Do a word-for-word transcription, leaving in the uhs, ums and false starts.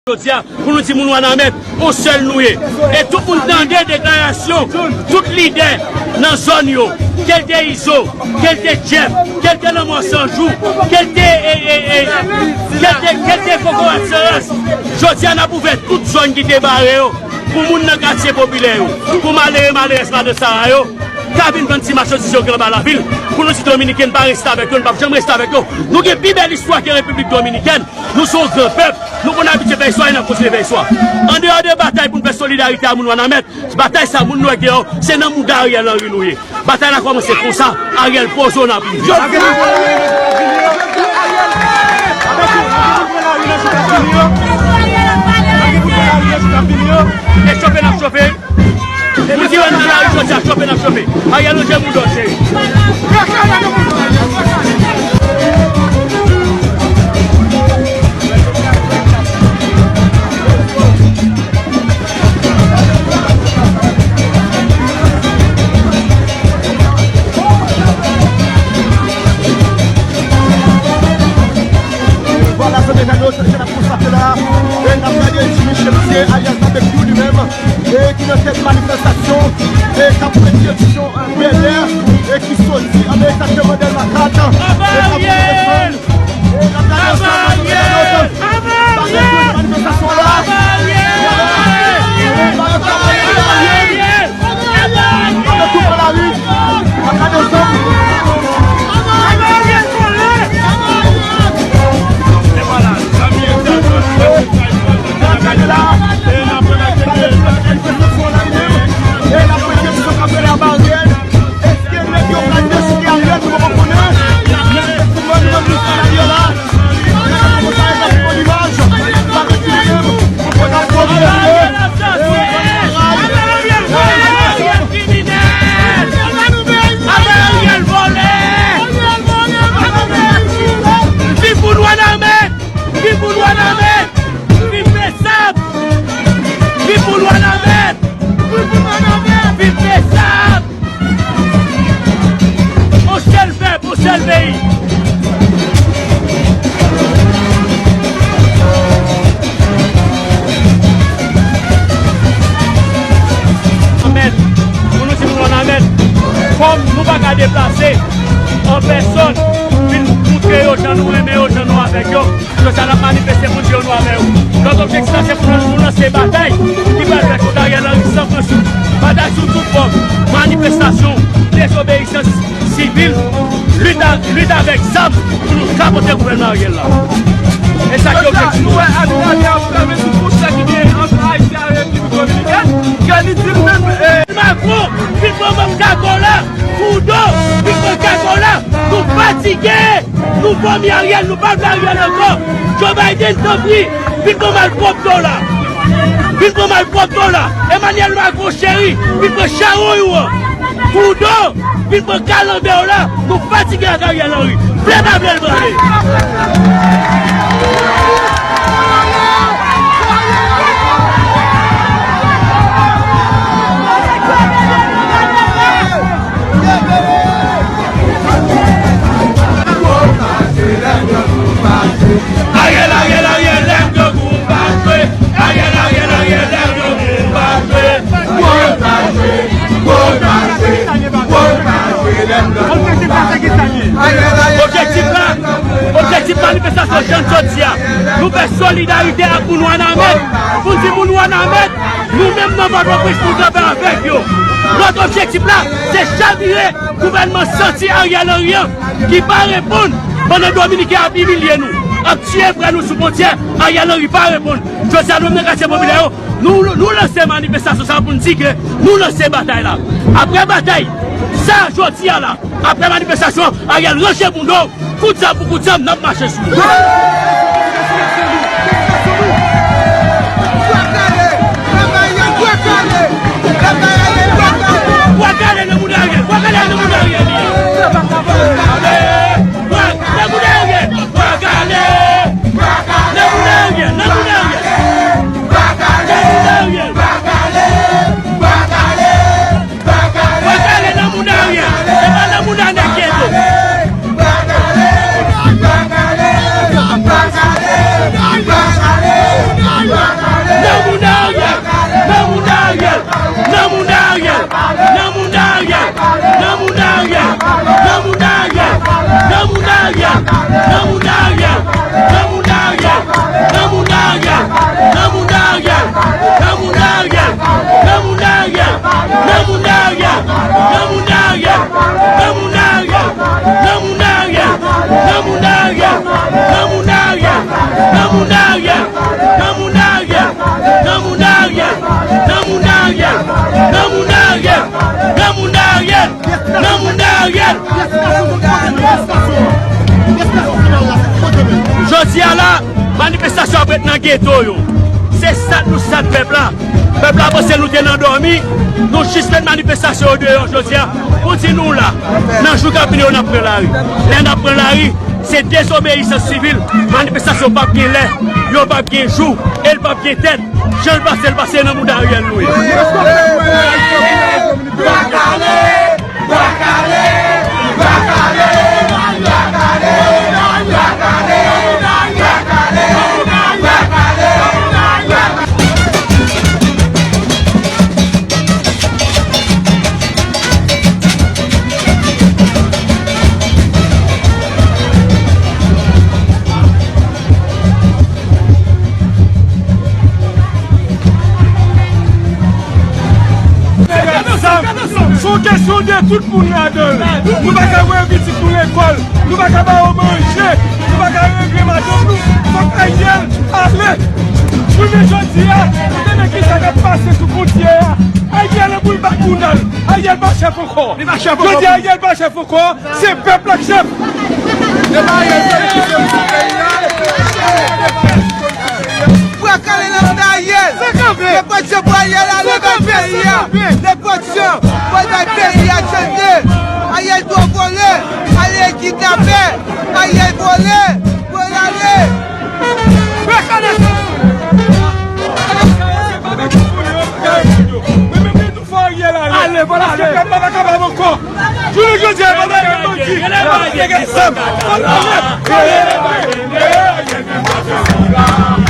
Jodi a, pou nou di moun Wanament, yon sèl nou ye. E tout moun tande deklarasyon tout lidè nan zòn yo, ke l te Izo, ke l te Jeff, ke l te Lanmò San Jou, ke l te, e, e, e, ke l te, ke l te Kokorat San Ras. Jodi a, n ap ouvè tout zòn ki te bare yo pou moun nan katye popilè yo, pou malere, malerèz, madanm Sara yo, ka vin vann ti machandiz yo ki anba lavil, pou nou di Dominiken pa reste avèk yo, n p ap janm reste avèk yo. Nou gen pi bèl istwa ke Repiblik Dominikèn. Nou se yon gran pèp. Nou konn abitye fè istwa e n ap kontinye fè istwa. Andeyò de batay pou n fè solidarite a moun Wanament, batay sa moun nou wè k deyò, se nan mouda Ariel Henry nou ye. Batay la kòmanse konsa, Ariel poze w nan pi. E chofe n ap chofe. Nou di yo n nan lari jodi a, chofe n ap chofe. Ariel Henry mouda w cheri. Vwala, zanmi entènot, sa n ap konstate la. E n ap gade Jimmy Chemisier, alyas Babecue, li menm, e ki nan tèt manifestasyon, e k ap pran direksyon, e, Bèlè, e ki soti, e, egzakteman Dèlma kat, e k ap pran direksyon. E n ap gade ansanm, zanmi entènot. Babecue, manifestasyon la. Ariel! Ariel! Ariel! Ariel! Ariel! Ariel! Ariel! Ariel! Ariel asasinen! Ariel kriminèl! Ariel vòlè! Viv moun Wanament! Viv moun Wanament! Viv Besap! Viv moun Wanament! Viv Besap! On sèl pèp, on sèl peyi. Wanament, pou nou di moun Wanament, kòm nou pa ka deplase an pèsòn, vin moutre yo jan nou renmen yo, jan nou avèk yo. Jodi a n ap manifeste pou n di yo nou avè yo. Lòt objektif la se pou nou, nou lanse batay ki pral fèt kont Ariel Henry san pran souf. Batay sou tout fòm, manifestasyon, dezobeyisans sivil, lit a, lit avèk zam pou nou kapote gouvènman Ariel la. E sa ki objektif nou. Jodi a, nou wè Abinader ap fèmen tout fwontyè ki gen ant Ayiti avèk Repiblik Dominikèn. Kè li di l menm, e, Macron, vin pran manm kagola, Trudeau, vin pran kagola, nou fatige. Nou vòmi Ariel, nou pa vle Ariel ankò. Joe Biden, tanpri, vin pran malpwòpte w la. Vin pran malpwòpte w la. Emmanuel Macron, cheri, vin pran chawony ou an. Trudeau, vin pran kalanbè w la. Nou fatige ak Ariel Henry. Vle pa vle, l prale. Ariel, Ariel, Ariel, lève debout, pa jwe. Ariel, Ariel, Ariel, lève debout, pa jwe. Gwo pa jwe, gwo pa jwe, gwo pa jwe, lève debout, pa jwe. Objektif la, objektif manifestasyon jodi a, nou fè solidarite ak moun Wanament, pou n di moun Wanament, nou menm nan Pòtoprens, nou kanpe avèk yo. Lòt objektif la, se chavire gouvènman santi Ariel Henry an, ki pa reponn pandan Dominiken ap imilye nou, ap tiye frè nou sou fwontyè, Ariel Henry pa reponn. Jodi a, nou menm nan katye popilè yo, nou, nou lanse manifestasyon sa a pou n di ke nou lanse batay la. Apre batay sa a jodi a la, apre manifestasyon, Ariel, ranje bouda w, kout zam pou kout zam, n ap mache sou ou. Bwa kale nan moun Ariel, bwa kale nan moun Ariel. Bwa kale nan moun Ariel, bwa kale, bwa kale nan moun Ariel, nan moun Ariel. Bwa kale nan moun Ariel, bwa kale, bwa kale. Bwa kale nan moun Ariel, se pa nan moun Anèk Keto. Ariel! Jodi a la, manifestasyon ap ret nan geto yo. Se sat nou sat pèp la. Pèp la panse nou te nan dòmi. Nou jis met manifestasyon yo deyò jodi a. Pou di nou la, nan jou k ap vini yo n ap pran lari. Lè n ap pran lari, se dezobeyisans sivil. Manifestasyon p ap gen lè, yo p ap gen jou, e l p ap gen tèt. Jan l pase, l pase nan mouda Ariel nou ye. Se yon kesyon de tout moun ladan l. Nou pa ka voye pitit nou lekòl. Nou pa ka ba yo manje. Nou pa ka regle madanm nou. Fòk Ariel ale. Jounen jodi a, nou tande kisa k ap pase sou fwontyè a. Ariel an boul bak kounal. Ariel pa chèf ankò. Li pa chèf ankò. Jodi a, Ariel pa chèf ankò. Se pèp la k chèf. Se pa Ariel sèl ki chèf sou peyi a. Bwa kale nan mouda Ariel. Nenpòt jan pou Ariel ale bay peyi a. Nenpòt jan pou l bay peyi a chanje. Ariel twò vòlè. Ariel kidnapè. Ariel vòlè. Pou l ale. Bwa kale. Fò Ariel ale. Ale, fò l ale. Paske pèp la pa kapab ankò. Jounen jodi a, fò Ariel bandi. Fò l ale. Fò l ale.